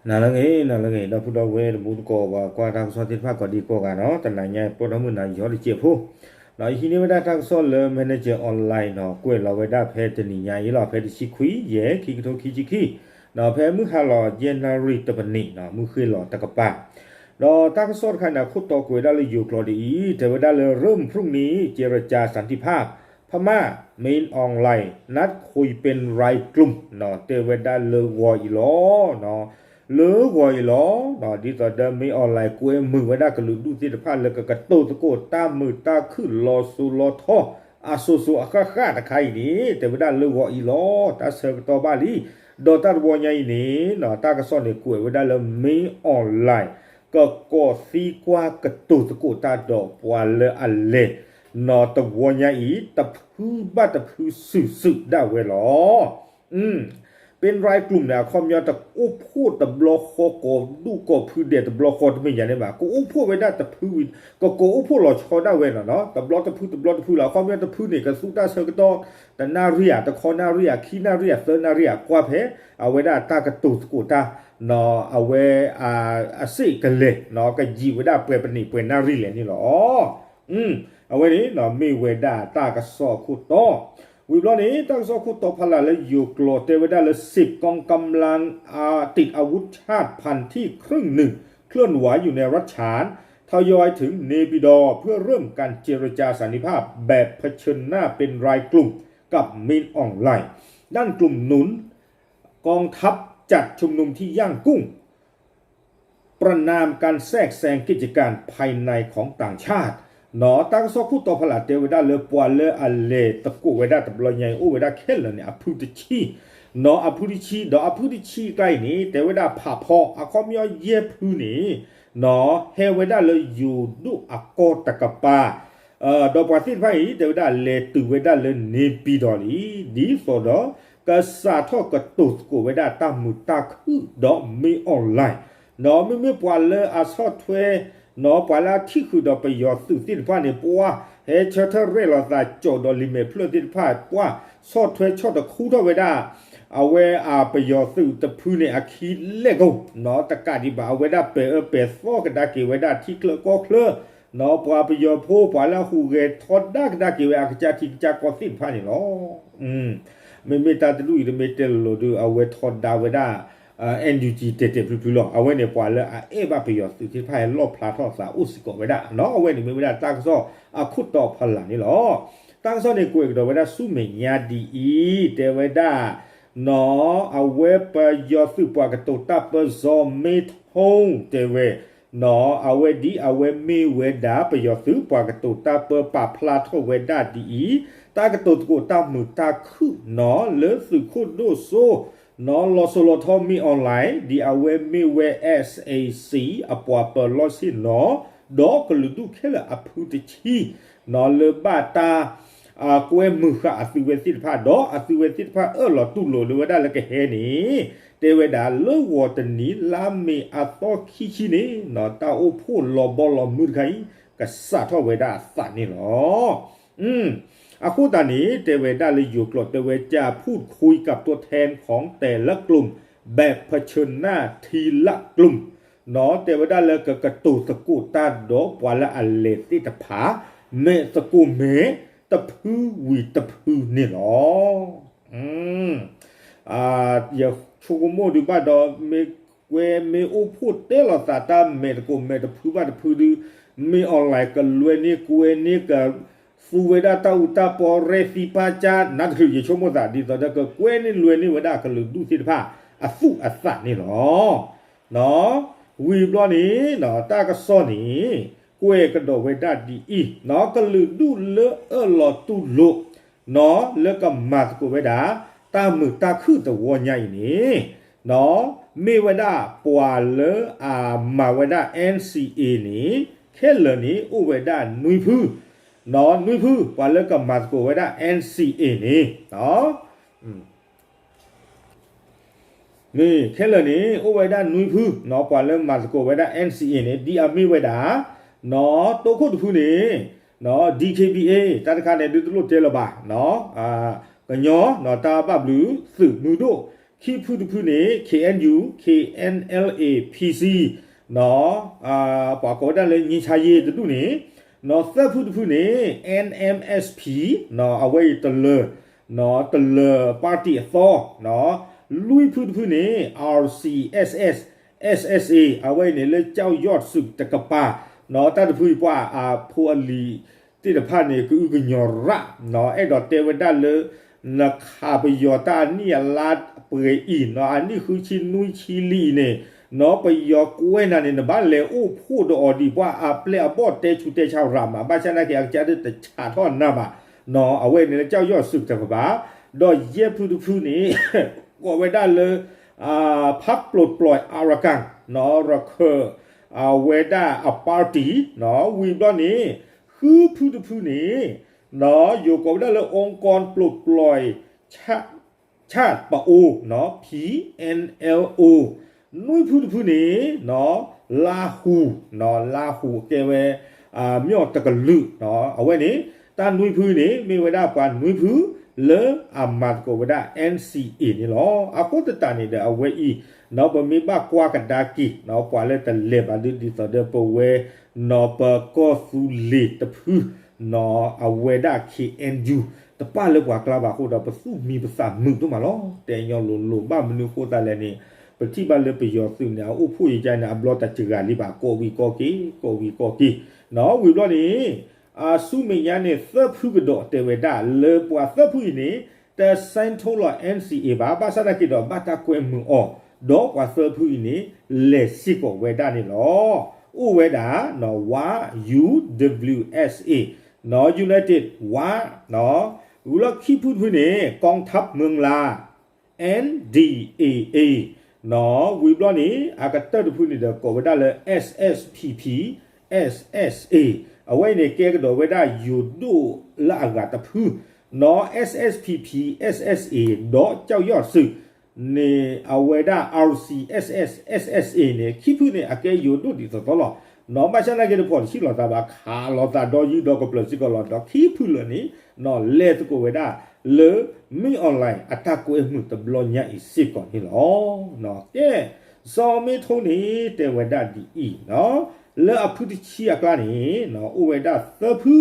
နၤလၢအဂ့ၤ နၤလၢအဂ့ၤ ဒီပုၢ်ဒီဝဲၢ်တံၤသကိး ပှၤကွၢ်တၢ်ကစီၣ်သ့ၣ်တဖၣ်ကိးဒံကိးဂၤနီၤ, တနၤညါအံၤ ပီၢ်ထီၣ်မုၢ်နၤယီၤတစဲးဖိ, ဒီးယဟံးန့ၢ်ဝဲဒၣ်တၢ်ကစီၣ်လၢ Manager Online နီၤ, ကွဲးလီၤဝဲဒၣ်ဖဲတနံၤညါအံၤလီၤ, ဖဲတဆံခွံ ယဲၢ် ခံကထိခံဆံခံ, ဒီးဖဲမုၢ်ဟါလီၤ ယဲၢ်နၣ်ရံၣ်တပနံးနီၤ, မုၢ်ဃ့ၢ်လီၤတကပၤ ဒီးတၢ်ကစီၣ်တခါန့ၣ် အခိၣ်တီကွဲးဒၣ်လၢယိၤကျိာ်ဒ်အံၤ, တဲဝဲဒၣ်လၢ เริ่มพรุ่งนี้เจรจาสันติภาพ พม่า Min Aung Hlaing นัดคุยเป็นรายกลุ่ม တဲဝဲဒၣ်လၢဂီၤအံၤလီၤ. လၢဂီၤအံၤလီၤ. ဒ်သိးဒီး Min Aung Hlaing ကွဲမုာ်ဝဲဒၣ်ကလုာ်ဒူၣ်သ့ၣ်တဖၣ်လၢကကတိၤသကိးတၢ်မုာ်တၢ်ခုၣ်လီၤစိၤလီၤထီ အစိၤစိၤအဃၣ်ဃၣ်တခါအံၤန့ၣ် တဲဝဲဒၣ်လၢဂီၤအံၤလီၤ. တၢ်ဆၢကတီၢ်ဘၣ်လံ. ဒီးတၢ်တဝီညါအံၤန့ၣ် တၢ်ကစီၣ်န့ၣ်ကွဲးဝဲဒၣ်လၢ Min Aung Hlaing ကကိးသံကွၢ်ကတိၤသကိးတၢ်ဒီးပှၤလၢအလဲၤ နီၤ တဝီညါအံၤ တဖုဘၣ်တဖုစုာ်စုာ်ဒၣ်ဝဲလီၤ. ပ့ၣ်ရၢၣ်ကျုမ်ၣ်န့ၣ် အခီပညီ တအိၣ်ဖှိၣ်တဘျီဃီကိးဒူၣ်ကိးဖုဒဲးတဘျီဃီတမ့ၢ်ညါန့ၣ်ဘၣ်, ကအိၣ်ဖှိၣ်ဝဲဒၣ်တဖုဝံၤ ကကိးအိၣ်ဖှိၣ်လီၤဆီဒၣ်ဝဲနီၤနီၤ, တဘျီတဖုတဘျီတဖုလီၤ. အခီပညီတဖုန့ၣ် ကသူတၢ်ဆၢကတီၢ် တနၣ်ရံၣ်ဧါ, တခီနၣ်ရံၣ်ဧါ, ခံနၣ်ရံၣ်ဧါ, သၢနၣ်ရံၣ်ဧါ, ကွၢ်ဖဲ အဝဲဒၣ်တၢ်ကတိၤသကိးတၢ် နီၤ အဝဲ အစ့ၣ်ကလဲၤနီၤ, ကယံာ်ဝဲဒၣ်ပှဲၤပနံးပှဲၤနၣ်ရံၣ်လဲၣ်န့ၣ်လီၤ. အဝဲန့ၣ်နီၤ မ့ၢ်ဝဲဒၣ်တၢ်ကစီၣ်အခိၣ်တီ. ဝံၤဘျီန့ၣ် တၢ်ကစီၣ်အခိၣ်တီဖးလၢ်လၢယိၤကျိာ်တဲဝဲဒၣ်လၢ สิบกองกำลังอาติดอาวุธชาติพันที่ครึ่งหนึ่งเคลื่อนไหวอยู่ในรัฐฉาน ทยอยถึงเนปิดอร์เพื่อเริ่มการเจรจาสันติภาพแบบเผชิญหน้าเป็นรายกลุ่มกับ มิน ออง หลาย ด้านกลุ่มหนุนกองทัพจัดชุมนุมที่ย่างกุ้ง ประณามการแทรกแซงกิจการภายในของต่างชาติ နီၤ တၢ်ကစီၣ်ခိၣ်တီဖးလၢ်တဲဝဲဒၣ်လၢပှၤလၢအလဲၤသကိးဝဲဒၣ်တဘျီညါအံၤ အိၣ်ဝဲဒၣ်ခဲလၢာ်န့ၣ် အဖုတဆံ နီၤ အဖုတဆံ ဒီးအဖုတဆံအကျါအံၤန့ၣ် တဲဝဲဒၣ်ဖးဖီ အခီပညီယဲၢ်ဖုန့ၣ် နီၤ ဟဲဝဲဒၣ်လၢယိၤဒိၣ်အကီၢ်တကပၤ ဒီးပှၤသ့ၣ်တဖၣ်အံၤ တဲဝဲဒၣ်လဲၤတုၤဝဲဒၣ်လၢ နေပြည်တော် လံ ဒ်သိးဒီး ကစးထီၣ်ကတိၤသကိးဝဲဒၣ်တၢ်မုာ်တၢ်ခုၣ်ဒီး မင်းအောင်လှိုင် နီၤ မ့မ့ၢ်ပှၤလၢအဆီၣ်ထွဲ နီၤ ပှၤလၢအထံၣ်ဃုာ်ဒီးပယီၤသုးသ့ၣ်တဖၣ်န့ၣ် ပှၤဟဲဆၢထၢၣ်ရဲၣ်လီၤသးကၠီၤဒီးလံာ်မဲာ်ဖျၢၣ်သ့ၣ်တဖၣ် ပှၤဆီၣ်ထွဲဆီၣ်တခူထီၣ်ဝဲဒၣ် အဝဲအပယီၤသုးတဖုန့ၣ်အခံလဲၣ်ကိၢ် နီၤ တကးဒံးဘၣ် အဝဲဒၣ်ပဲာ်အၢပဲာ်သီကဒါက့ၤဝဲဒၣ်ထံချၢကီၢ်ချၢ နီၤ ပှၤပယီၤဖိ ပှၤလၢအဟူးဂဲၤထီဒါကဒါက့ၤဝဲအကစၢ်ထံကစၢ်ကီၢ်သ့ၣ်တဖၣ်န့ၣ်လီၤ. မ့မ့ၢ်တၢ်တဒူၣ်အံၤတမ့ၢ်တဲလိၤလိၤဒီး အဝဲထီဒါဝဲဒၣ် NUG တဲာ်တဲာ်ဖျုးဖျုးလီၤ. အဝဲန့ၣ် ပှၤလၢအအဲၣ်ဘၣ်ပယီၤသုးသ့ၣ်တဖၣ်ဟဲလီၣ်ဖျါထီၣ်သးအိၣ်စ့ၢ်ကီးဝဲဒၣ်နီၤ. အဝဲန့ၣ်မ့ၢ်ဝဲဒၣ်တၢ်ကစီၣ်အခိၣ်တီဖးလၢ်န့ၣ်လီၤ. တၢ်ကစီၣ်န့ၣ်ကွဲးကဒီးဝဲဒၣ်ဆူမဲာ်ညါဒ်အံၤ တဲဝဲဒၣ် နီၤ အဝဲပယီၤသုးပှၤကတိၤတၢ်ပၢ ဇော်မင်းထွန်း တဲဝဲ နီၤ အဝဲဒ်အဝဲမ့ၢ်ဝဲဒၣ်ပယီၤသုးပှၤကတိၤတၢ်ပၢ ပာ်ဖျါထီၣ်ဝဲဒၣ်ဒ်အံၤ တၢ်ကတိၤသကိးတၢ်မုာ်တၢ်ခုၣ်နီၤ လၢသုးခိၣ်ဒိၣ်စိ နီၤ လီၤစိၤလီၤထီ မင်းအောင်လှိုင် ဒ်အဝဲမ့ၢ်ဝဲ SAC အပှၤပၢၤလီၢ်ဆ့ၣ်နီၤ ဒီးကလုာ်ဒူၣ်ခဲလၢာ်အဖုတဆံ နီၤ လၢဘၣ်တၢ် ကွဲမုာ်ဃာ်အသုဝဲသ့ၣ်တဖၣ် ဒီးအသုဝဲသ့ၣ်တဖၣ်အၢၣ်လီၤတူၢ်လိာ်လၢဝဲဒၣ်လၢကဟဲန့ၣ် တဲဝဲဒၣ်လၢဂီၤတနံၤ လါမ့ၤအသီခံဆံန့ၣ် တၢ်အိၣ်ဖှိၣ်လီၤဘီလီၤမုၢ်တခါအံၤ ကစးထီၣ်ဝဲဒၣ်အသးန့ၣ်လီၤ. အဃိသတးန့ၣ် တဲဝဲဒၣ်လၢယိၤကျိာ်တဲဝဲ จะพูดคุยกับตัวแทนของแต่ละกลุ่มแบบเผชิญหน้าทีละกลุ่ม နီၤ တဲဝဲဒၣ်လၢကကတိၤသကိးတၢ်ဒီးပှၤလၢအလဲၤသ့ၣ်တဖၣ် မဲာ်သကိးမဲာ်တဖုဝံၤတဖုန့ၣ်လီၤ. ယဆိကမိၣ်ဒုးဘၣ်ဒီး မ့ၢ်ကွဲမ့ၢ်အိၣ်ဖှိၣ်တဲလီၤသးတၢ်မဲာ်သကိးမဲာ်တဖုဘၣ်တဖုဒုး မ့ၢ် online ကလွဲန့ၢ်ကွဲန့ၢ်က သူဝဲဒၣ်တၢ်အူတၢ်ပီရဲၣ်သံပၢ်ကၢ် နၢ်တချုးယဆိကမိၣ်သး ဒ်သိးဒီးကကွဲန့ၢ်လွဲန့ၢ်ဝဲဒၣ်ကလုာ်ဒူၣ်သ့ၣ်တဖၣ် အသူၣ်အသးန့ၣ်လီၤ. ဝံၤဘျီန့ၣ် တၢ်ကစီၣ်န့ၣ် ကွဲးကဒီးဝဲဒၣ်ဒ်အံၤ ကလုာ်ဒူၣ်လၢအၢၣ်လီၤတူၢ်လိာ် နီၤ လၢကမၤသကိးဝဲဒၣ် တၢ်မုာ်တၢ်ခုၣ်တဝီညါအံၤန့ၣ် နီၤ မ့ၢ်ဝဲဒၣ်ပှၤလၢအမၤဝဲဒၣ် NCA န့ၣ် ခဲလၢာ်န့ၣ် အိၣ်ဝဲဒၣ်နွံဖု နီၤ နွံဖု ပှၤလၢကမၤသကိးဝဲဒၣ် NCA န့ၣ် နီၤ မ့ၢ်ခဲလၢာ်န့ၣ် အိၣ်ဝဲဒၣ်နွံဖု နီၤ ပှၤလၢမၤသကိးဝဲဒၣ် NCA န့ၣ် ဒ်အမ့ၢ်ဝဲဒၣ် နီၤ တိခိၣ်တဖုန့ၣ် နီၤ DKBA တၢ်တခါန့ၣ် ဒုးတလိၣ်တဲလၢၤဘၣ် နီၤ ကညီ နီၤ တၢ်ဘၣ်ဘျုးသုးမုၢ်ဒိၣ် ခံဖုတဖုန့ၣ် K N U K N L A P C နီၤ ပှၤကိးဝဲဒၣ်လၢ ငြိမ်းချမ်းရေး တဒူၣ်န့ၣ်, နီၤ သၢဖုတဖုန့ၣ် N M S P နီၤ အဝဲအံၤတလၢၤ, နီၤ တလၢၤ party အသီ, နီၤ လွံၢ်ဖုတဖုန့ၣ် R C S S S S A အဝဲအံၤန့ၣ်လၢ ကၠီၣ်ယီၣ်စုး တကပၤ, နီၤ တၢ်တဖုအံၤပှၤအဖိအလံၤသ့ၣ်တဖၣ်န့ၣ် ကအုကညီၤရၣ်, နီၤ အဲၣ်ဒိးတဲဝဲဒၣ်လၢ နခးပယီၤတၢ်အနံၣ်အလါပှဲၤအံၤ နီၤ အနံၣ်ဃုဆံနွံဆံလံအံၤန့ၣ်, နီၤ ပယီၤကွဲနၤန့ၣ် နဘၣ်လဲၤအိၣ်ဖှိၣ်ဒီးအီၤဒံး ပှၤအပျဲၢ်အဘီၣ်တဲဆူးတဲဆါရၤမး, ဘၣ်ဆၣ်နာ်က့ အကစၢ်ဒၣ်တဆးထီၣ်နၤဘၣ်, နီၤ အဝဲန့ၣ်လၢ ကၠီၣ်ယီၣ်စုး တကပၤ, ဒီးယဲၢ်ဖုတဖုန့ၣ် ကိးဝဲဒၣ်လၢ ဖးပျိးပျိး Arakan နီၤ ရခၢၣ် အဝဲဒၣ်အ party, နီၤ ဝံၤဘျီန့ၣ် ဃုဖုတဖုန့ၣ် နီၤ ယိၤကိးဝဲဒၣ်လၢ องค์กรปลดปล่อยชาติ ပအိၣ် နီၤ P N L O, နွံဖုတဖုန့ၣ် နီၤ လါဟူ, နီၤ လါဟူကဲဝဲ မၠီၣ်တကလုာ်, နီၤ အဝဲန့ၣ် တၢ်နွံဖုန့ၣ် မ့ၢ်ဝဲဒၣ်ပှၤနွံဖု လၢအမၤသကိးဝဲဒၣ် N C A န့ၣ်လီၤ. အဃိသတးန့ၣ်ဒီး အဝဲအံၤ နီၤ ပမ့ၢ်ဘၣ်ကွၢ်ကဒါက့ၤ နီၤ ပှၤလၢတလဲၤဘၣ်ဒ်သိးဒီးပဝဲ နီၤ ပကီၢ်သူလ့ၤတဖု နီၤ အဝဲဒၣ် K N U တပၣ်လၢပှၤကျါဘၣ်အဃိဒီး ပသူၣ်မံပသးမုာ်ဒိၣ်မးလီၤ. တဲညီလိၤလိၤ ဘၣ်မနုၤအဃိသတးလဲၣ်န့ၣ် ပထံၣ်ဘၣ်လၢပယီၤသုးန့ၣ် အအိၣ်ဖှိၣ်ယကါန့ၣ် အဘျီတစှၤလံဘၣ်, ကိးဝံၤကိးက့ၤ ကိးဝံၤကိးက့ၤ, နီၤ ဝံၤဘျီန့ၣ် အဆူမဲာ်ညါန့ၣ် သၢဖုကဒီးတဲဝဲဒၣ် လၢပှၤသၢဖုအံၤန့ၣ် တဆဲးထိလီၤ N C A ဘၣ်, ဘၣ်ဆၣ်သနာ်က့ဒီး ဘၣ်တၢ်ကွဲမုာ်အီၤ, ဒီးပှၤသၢဖုအံၤန့ၣ် လဲၤစ့ၢ်ကီးဝဲဒၣ်န့ၣ်လီၤ. အိၣ်ဝဲဒၣ် နီၤ Y U W S A, နီၤ United Wa, နီၤ ဝံၤလီၤခံဖုတဖုန့ၣ် กองทัพเมืองลา N D A A, နီၤ ဝံၤဘျီန့ၣ် အကတၢၢ်တဖုန့ၣ်ဒီး ကိးဝဲဒၣ်လၢ S S P P S S A, အဝဲအံၤန့ၣ် ကဲကဒီးဝဲဒၣ်ယိၤဒိၣ်လၢအဂၤတဖု, နီၤ S S P P S S A ဒီးကၠီၣ်ယီၣ်စုး န့ၣ် အဝဲဒၣ် R C S S S S A န့ၣ် ခံဖုန့ၣ် အကဲယိၤဒိၣ်ဒ်သိးသိးလီၤ. နီၤ ဘၣ်ဆၣ်နာ်က့တဖီၣ်တဆံးလိာ်သးဘၣ်, ခးလိာ်သးဒီးယုၢ်ဒီးကပျၢၤစ့ၢ်ကီးလီၤ. ဒီးခံဖုလၢာ်န့ၣ် နီၤ လဲၤသကိးဝဲဒၣ်လၢ မင်းအောင်လှိုင် အတၢ်ကွဲမုာ်တဘျီညါအံၤစ့ၢ်ကီးန့ၣ်လီၤ. ကဲ စီၤမ့ထိန့ၣ် တဲဝဲဒၣ်ဒ်အံၤ, နီၤ လၢအဖုတဆံအကျါန့ၣ် နီၤ အိၣ်ဝဲဒၣ်သၢဖု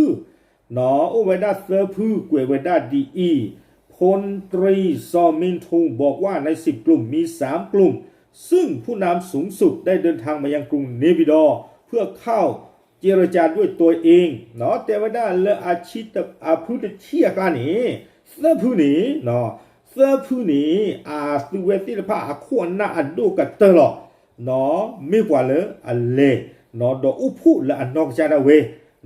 နီၤ အိၣ်ဝဲဒၣ်သၢဖု ကွဲးဝဲဒၣ်ဒ်အံၤ, พลตรี ซอมินทุง บอกว่าใน สิบ กลุ่ม มี สาม กลุ่ม ซึ่ง ผู้นำสูงสุด ได้เดินทางมายังกรุง เนปิดอร์ เพื่อเข้าเจรจาด้วยตัวเอง နီၤ တဲဝဲဒၣ်လၢအဆံ အဖုတဆံအကျါန့ၣ် သၢဖုန့ၣ် နီၤ သၢဖုန့ၣ် အသုဝဲသ့ၣ်တဖၣ်အခိၣ်အနၢ်အဒိၣ်ကတၢၢ်လီၤ. နီၤ မ့ၢ်ပှၤလၢအလဲၤ နီၤ ဒီးအိၣ်ဖှိၣ်လၢအနီၢ်ကစၢ်ဒၣ်ဝဲ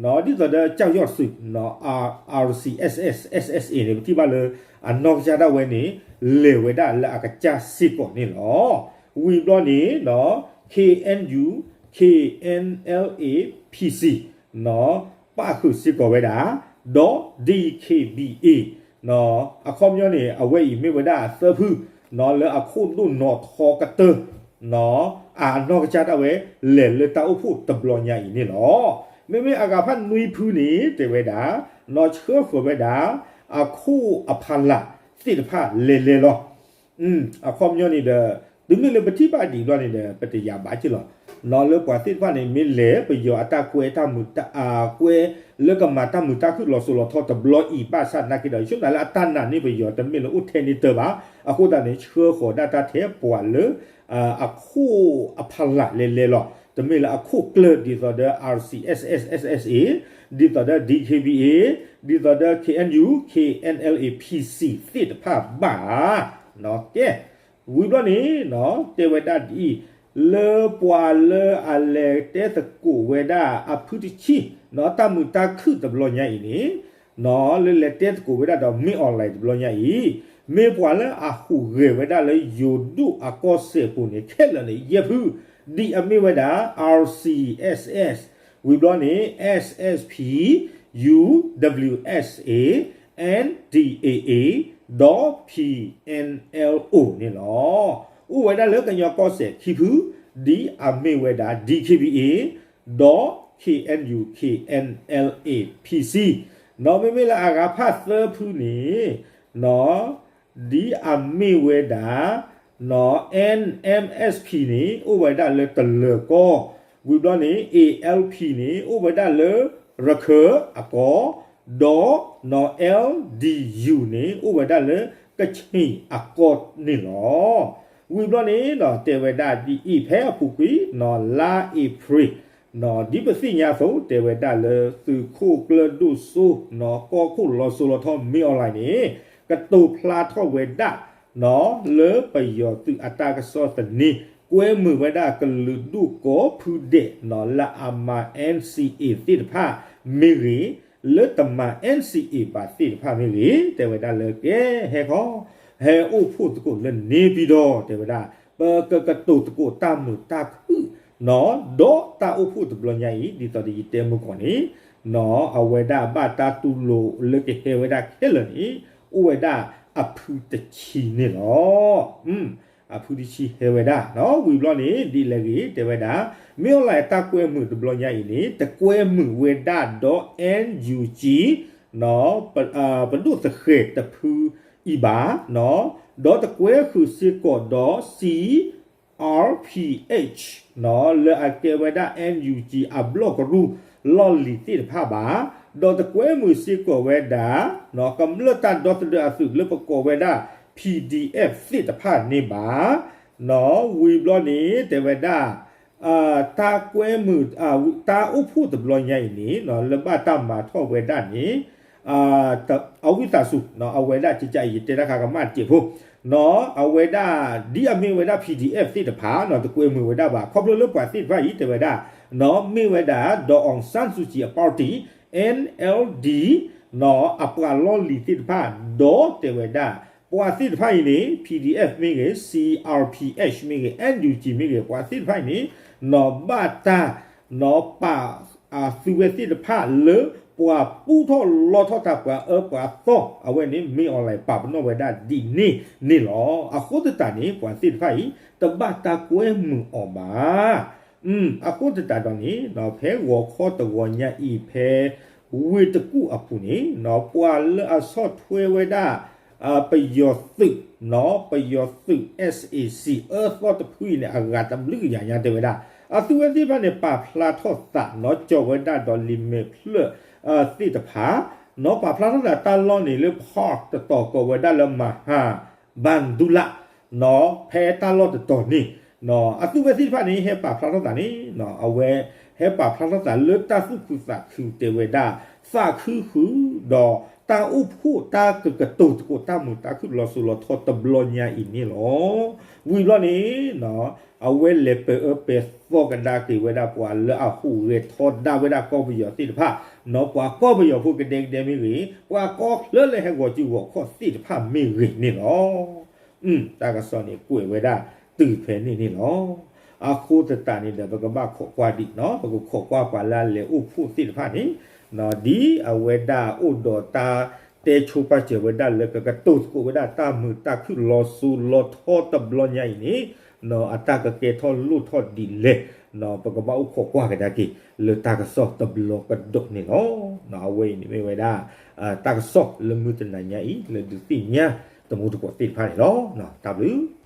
နီၤ ဒ်သိးဒီးကၠီၣ်ယီၣ်စုး နီၤ R C S S S S A န့ၣ် ပထံၣ်ဘၣ်လၢအနီၢ်ကစၢ်ဒၣ်ဝဲန့ၣ် လဲၤဝဲဒၣ်လၢအကစၢ်စ့ၢ်ကီးန့ၣ်လီၤ. ဝံၤဘျီန့ၣ် နီၤ K N U K N L A P C နီၤ ပၣ်ဃုာ်စ့ၢ်ကီးဝဲဒၣ် ဒီး D K B A နီၤ အခီပညီန့ၣ် အဝဲအံၤမ့ၢ်ဝဲဒၣ်သၢဖု နီၤ လၢအခိၣ်ဒိၣ်နီၤထီကတၢၢ် နီၤ အနီၢ်ကစၢ်ဒၣ်ဝဲ လဲၤလၢတၢ်အိၣ်ဖှိၣ်တဘျီညါအံၤန့ၣ်လီၤ. မ့မ့ၢ်အဂၤဖးနွံဖုန့ၣ် တဲဝဲဒၣ် နီၤ ဆှၢဃီၤဝဲဒၣ် အခိၣ်အဖီလာ်သ့ၣ်တဖၣ်လဲၤလဲၤလီၤ. အခီပညီန့ၣ်ဒီး တုၤမ့ၢ်လၢပထံၣ်ဘၣ်ဒံးဘျီန့ၣ်ဒီး ပတယာ်ဘၣ်က့ၢ်လီၤ. နီၤလၢပှၤသ့ၣ်တဖၣ်န့ၣ် မ့ၢ်လဲၤပယီၤအတၢ်ကွဲတၢ်မုာ်တၢ် ကွဲလၢကမၤတၢ်မုာ်တၢ်ခုၣ်လီၤစိၤလီၤထီတဘျီအံၤ ဘၣ်ဆၣ်သနာ်က့ဒီး ယဆိကမိၣ်လၢအတၢ်နာ်န့ၢ်ပယီၤ တမ့ၢ်လၢအိၣ်ထဲန့ၣ်တၢ်ဘၣ်. အဃိသတးန့ၣ် ဆှၢဃီၤဒၣ်တၢ်ထဲပှၤလၢ အခိၣ်အဖီလာ်လဲၤလဲၤလီၤ. တမ့ၢ်လၢအခိၣ်ကျၢၢ်ဒ်သိးဒီး R C S S S S A ဒ်သိးဒီး D K B A ဒ်သိးဒီး K N U K N L A P C သ့ၣ်တဖၣ်ဘၣ်ဧါ. ကဲ ဝံၤဘျီန့ၣ် တဲဝဲဒၣ်ဒ်အံၤ, လၢပှၤလၢအလဲၤတဲသကိးဝဲဒၣ်အဖုတဆံ နီၤ တၢ်မုာ်တၢ်ခုၣ်တဘျီညါအံၤန့ၣ် နီၤ လၢလဲၤတဲသကိးဝဲဒၣ်ဒီး မင်းအောင်လှိုင် တဘျီညါအံၤ မ့ၢ်ပှၤလၢအဟူးဂဲၤဝဲဒၣ်လၢယိၤဒိၣ်အကီၢ်စဲၣ်ပူၤန့ၣ် ခဲလၢာ်န့ၣ် ယဲၢ်ဖု ဒ်အမ့ၢ်ဝဲဒၣ် R C S S ဝံၤဘျီန့ၣ် S S P, U W S A, N D A A ဒီး P N L O န့ၣ်လီၤ. အိၣ်ဝဲဒၣ်လၢကညီကီၢ်စဲၣ်ခံဖု ဒ်အမ့ၢ်ဝဲဒၣ် D K B A ဒီး K N U K N L A P C နီၤ မ့မ့ၢ်လၢအဂၤဖးသၢဖုန့ၣ် နီၤ ဒ်အမ့ၢ်ဝဲဒၣ် NMSP န့ၣ် အိၣ်ဝဲဒၣ်လၢတလၢၤကီၢ်, ဝံၤဘျီန့ၣ် ALP န့ၣ် အိၣ်ဝဲဒၣ်လၢရခၢၣ်အကီၢ်, ဒီး LDU န့ၣ် အိၣ်ဝဲဒၣ်လၢကချ့ၣ်အကီၢ်န့ၣ်လီၤ. ဝံၤဘျီန့ၣ် တဲဝဲဒၣ်ဒ်အံၤ ဖဲအပူၤကွံာ် လါအ့ဖြ့ၣ် ဒ်ပသ့ၣ်ညါအသိး တဲဝဲဒၣ်လၢသုးခိၣ်ကျၢၢ်ဒိၣ်စိ ကီၢ်ခိၣ်လီၤစိၤလီၤထီ မ့ၢ်အီၣ်လဲၣ်န့ၣ် ကတိၤဖျါထီၣ်ဝဲဒၣ် လၢပယီၤသုးအတၢ်ကစီၣ်သန့ ကွဲမုာ်ဝဲဒၣ်ကလုာ်ဒူၣ်ကိးဖုဒဲး လၢအမၤ NCA သ့ၣ်တဖၣ်မ့ၢ်ဂ့ၤ, လၢတမၤ NCA ဘၣ်သ့ၣ်တဖၣ်မ့ၢ်ဂ့ၤ, တဲဝဲဒၣ်လၢကဲဟဲခီ ဟဲအိၣ်ဖှိၣ်သကိးလၢန့ၣ်ပံၤဒီး တဲဝဲဒၣ် ပကကတိၤသကိးတၢ်မုာ်တၢ်ခုၣ် ဒီးတၢ်အိၣ်ဖှိၣ်တဘျီညါအံၤ ဒ်သိးဒီးယတဲမုၢ်ကီၢ်န့ၣ် အဝဲဒၣ်ဘၣ်တၢ်တူၢ်လိာ်လၢကဟဲဝဲဒၣ်ခဲလၢာ်န့ၣ် အိၣ်ဝဲဒၣ်အဖုတဆံန့ၣ်လီၤ. အဖုတဆံဟဲဝဲဒၣ် ဝံၤဘျီန့ၣ် ဒ်လဲၣ်ဂ့ၤ တဲဝဲဒၣ် မ့ၢ်အီၣ်လဲၣ်တၢ်ကွဲမုာ်တဘျီညါအံၤန့ၣ် တကွဲမုာ်ဝဲဒၣ်ဒီး NUG ပဒိၣ်သဃဲၤတဖုအံၤဘၣ်, ဒီးတကွဲဃုာ်စ့ၢ်ကီးဒီး C R P H လၢအကဲဝဲဒၣ် NUG အဘျီၣ်ကရူၢ်လီၢ်လံၤသ့ၣ်တဖၣ်ဘၣ်, ဒီးတကွဲမုာ်စ့ၢ်ကီးဝဲဒၣ် ကမျၢၢ်တၢ်ဒီသဒၢအသုးလၢပကိးဝဲဒၣ် PDF သ့ၣ်တဖၣ်န့ၣ်ဘၣ်, ဝံၤဘျီန့ၣ် တဲဝဲဒၣ် တၢ်ကွဲမုာ် တၢ်အိၣ်ဖှိၣ်တဘျီညါအံၤန့ၣ် လၢဘၣ်တၢ်မၤထီၣ်ဝဲဒၣ်န့ၣ် အဝံသးစူၤ အဝဲဒၣ်ကကအံၤ ယတဲတၢ်ခါကမၣ်တစဲးဖိ အဝဲဒၣ် ဒ်အမ့ၢ်ဝဲဒၣ် PDF သ့ၣ်တဖၣ် တကွဲမုာ်ဝဲဒၣ်ဘၣ် ခီဖျိလၢပှၤသ့ၣ်တဖၣ်အံၤ တဲဝဲဒၣ် မ့ၢ်ဝဲဒၣ် ဒီး အောင်ဆန်းစုကြည် အ party NLD အပှၤလီၢ်လံၤသ့ၣ်တဖၣ် ဒီးတဲဝဲဒၣ် ပှၤသ့ၣ်တဖၣ်အံၤန့ၣ် PDF မ့ၢ်ဂ့ၤ C R P H မ့ၢ်ဂ့ၤ NUG မ့ၢ်ဂ့ၤ ပှၤသ့ၣ်တဖၣ်အံၤန့ၣ် ဘၣ်တၢ် ပာ် သုဝဲသ့ၣ်တဖၣ်လၢ ပှၤပူထီၣ်လီထီၣ်တၢ် ပှၤအၢပှၤသီ အဝဲန့ၣ် မ့ၢ်အီၣ်လဲၣ်ပာ်ပနီၣ်ဝဲဒၣ်ဒ်န့ၣ်န့ၣ်လီၤ. အဃိသတးန့ၣ် ပှၤသ့ၣ်တဖၣ်အံၤ တဘၣ်တၢ်ကွဲမုာ်အီၤဘၣ်. အဃိသတးဒီးန့ၣ် ဖဲဂီၤခီတဂီၤညါအံၤ ဖဲဝ့ၢ်တကူၣ်အပူၤန့ၣ် ပှၤလၢအဆီၣ်ထွဲဝဲဒၣ် ပယီၤသုး ပယီၤသုး SAC အၢသီတဖုအံၤန့ၣ် အဂၤတဘျုးကယၤညါတဲဝဲဒၣ် အသုဝဲသ့ၣ်တဖၣ်န့ၣ် ပာ်ဖျါထီၣ်သး နီၢ်ကၠီၣ်ဝဲဒၣ်ဒီးလံာ်မဲာ်ဖျၢၣ်သ့ၣ်တဖၣ် နီၢ်ပာ်ဖျါထီၣ်သးတၢ်လီၢ်န့ၣ်လၢ park တတီၤကိးဝဲဒၣ်လၢ မဟာဗန္ဓုလ ဖဲတၢ်လီၢ်တတီၤန့ၣ် အသုဝဲသ့ၣ်တဖၣ်န့ၣ် ဟဲပာ်ဖျါထီၣ်သးန့ၣ် အဝဲဟဲပာ်ဖျါထီၣ်သးလၢတၢ်သူၣ်ခုသးခုတဲဝဲဒၣ် သးခုဃုာ်ဒီးတၢ်အိၣ်ဖှိၣ်တၢ်ကကတိၤသကိးတၢ်မုာ်တၢ်ခုၣ်လီၤစိၤလီၤထီတဘျီညါအံၤန့ၣ်လီၤ. ဝံၤဘျီန့ၣ် အဝဲလဲၤပဲာ်အၢပဲာ်သီကဒါက့ၤဝဲဒၣ်ပှၤလၢအဟူးဂဲၤထီဒါဝဲဒၣ်ကီၢ်ပယီၤသ့ၣ်တဖၣ် နီၢ်ပှၤကီၢ်ပယီၤဖိကဒဲကဒဲမ့ၢ်ဂ့ၤ ပှၤကီၢ်ချၢလၢဟဲဂီၤစုဂီၤခီၣ်သ့ၣ်တဖၣ်မ့ၢ်ဂ့ၤန့ၣ်လီၤ. တၢ်ကစီၣ်န့ၣ်ကွဲးဝဲဒၣ်တုၤဖဲန့ၣ်န့ၣ်လီၤ. အဃိသတးန့ၣ်ဒီး ပကဘၣ်ခိးကွၢ်ဒံး ပကခိးကွၢ်ပှၤလၢအလဲၤအိၣ်ဖှိၣ်သ့ၣ်တဖၣ်န့ၣ် ဒ်အဝဲဒၣ်အိၣ်ဒီးတၢ်တဲဆိပာ်စၢၤဝဲဒၣ်လၢကကတိၤသကိးဝဲဒၣ်တၢ်မုာ်တၢ်ခုၣ်လီၤစိၤလီၤထီတဘျီညါအံၤန့ၣ် အတၢ်ကကဲထီၣ်လိၣ်ထီၣ်ဒ်လဲၣ် ပကဘၣ်အိၣ်ခိးကွၢ်ကဒါက့ၤ လၢတၢ်ကစီၣ်တဘျီကဒီးန့ၣ်လီၤ. အဝဲအံၤန့ၣ်မ့ၢ်ဝဲဒၣ် တၢ်ကစီၣ်လၢမုၢ်တနၤညါအံၤ လၢဒုးသ့ၣ်ညါတမူတကိးသ့ၣ်တဖၣ်န့ၣ်လီၤ. တၢ်ဘျုး